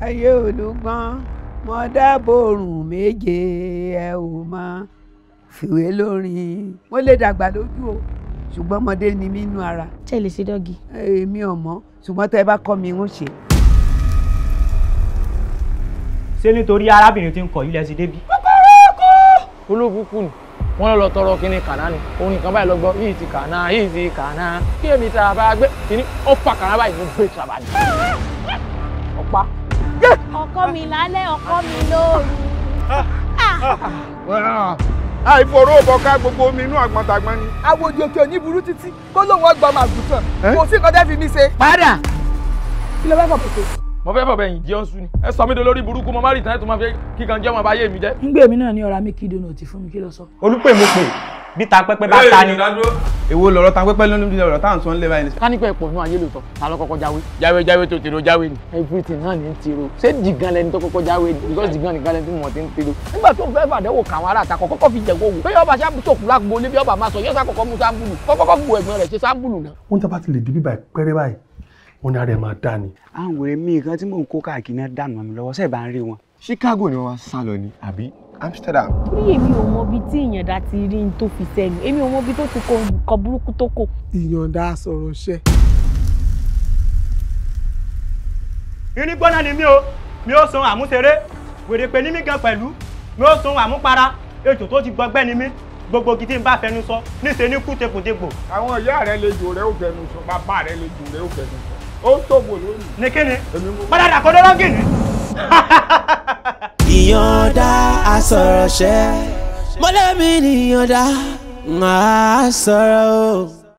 Ayé olùgbọ́n mo dábòrùn méje ẹ ò mọ fìwé lórin. Mo lè dàgbà lójú o, ṣùgbọ́n ọmọdé ni mí nú ara. Ṣé lè ṣe dọ́gì? Èmi ò mọ̀, ṣùgbọ́n tẹ́ ẹ bá kọ́ mi ń ṣe. Ṣé nítorí arábìnrin tí ń kọ̀ yìí lẹ sí débi? Olóbùkún ni wọ́n lọ tọrọ kínní kàná ni orin kan báyìí lọ gbọ́ yìí ti kàná yìí ti kàná kí èmi tara bá gbé kínní ó fa kàná báyìí mo gbé tàbá ni. Ọ̀pá. Ọkọ mi lálẹ́, ọkọ mi lóru. Àìfòró bọ̀ká gbogbo omi inú àgbọ̀ntàgbọ́n ni. Àwòdì òkè òní burú títí kó lóun ọgbà ọmọ àgùntàn kò sí nǹkan tẹ́ fi mí ṣe. Padà. Kí ló fẹ́ fọ̀ pèsè? Mo fẹ́ fọ̀bẹ̀ yìí jẹun sùn ni ẹ sọ mí dolórí burúkú mo má rí ìtàn ẹ̀ tó máa fi kíkan jẹ́ ọmọ báyé mi jẹ́. Ngbé mi náà ní ọ̀rá mi kí donut fún mi kí ló sọ. Olúpè mo pè bí ta pẹ́pẹ́ bá ta ni. Èwo lọ̀rọ̀ ta pẹ́pẹ́ lónìí lọ̀rọ̀ tá à ń sọ nílé báyìí. Ká nípa ẹ̀pọ̀ nú ayé lóòótọ́ ta ló kọ́kọ́ jáwé jáwé jáwé tó tèrò jáwé ni everything náà ní ń tèrò ṣé jìgan lẹni tó kọ́kọ́ jáwé ni because jìgan nìkan lẹni tí mo ti ń tèrò. Nígbà tó ń fẹ́ fàdánwò kàwọn ará àtakọ̀ kọ́kọ́ fi jẹ̀kọ́ wò pé yọba sókù lágbo ilé bí ọba máa sọ yọ́sà kọ́kọ́ mú sáńbùlù kọ́kọ́ bu ẹ̀gbọ́n rẹ̀ ṣe sáńbùlù náà. Wọ́n tábà ti lè di bíbá pẹ́rẹ́ báyìí wọ́n ní ara ẹ̀ máa dá ni. Àwọn wèrè míì kan tí mò ń kó káàkiri náà dànù mọ́ mi lọ́wọ́ sẹ́ẹ̀ bá ń rí wọn. Chicago ni wọ́n wá sá lọ ni àbí Amsterdam. Torí èmi ò mọ ibi tí ìyànda ti rí n tó fi sẹ́nu, èmi ò mọ ibi tó ti kọ nǹkan burúkú tó kò. Ìyànda sọ̀rọ̀ ṣẹ́. Irin gbóná ni mí o, mi ò sun àmúṣeré, wèrè pé ní mí gan pẹ̀lú, mi ò sun àmúpara, ètò tó ti gbọgbẹ́ ni mí, gbogbo gidi ń bá fẹnu sọ, níṣe ní kú tegbòtegbò. Àwọn ìyá rẹ lè jò rẹ ó fẹnu sọ, bàbá rẹ lè jò rẹ ó fẹnu sọ, ó ń tòbò lónìí. Ní kíni? Padà dàkọ́ lọ́gìnì. Ìyànda asọ̀rọ̀ṣẹ́ mọ́lẹ́mí ni ìyànda máa sọ̀rọ̀ o.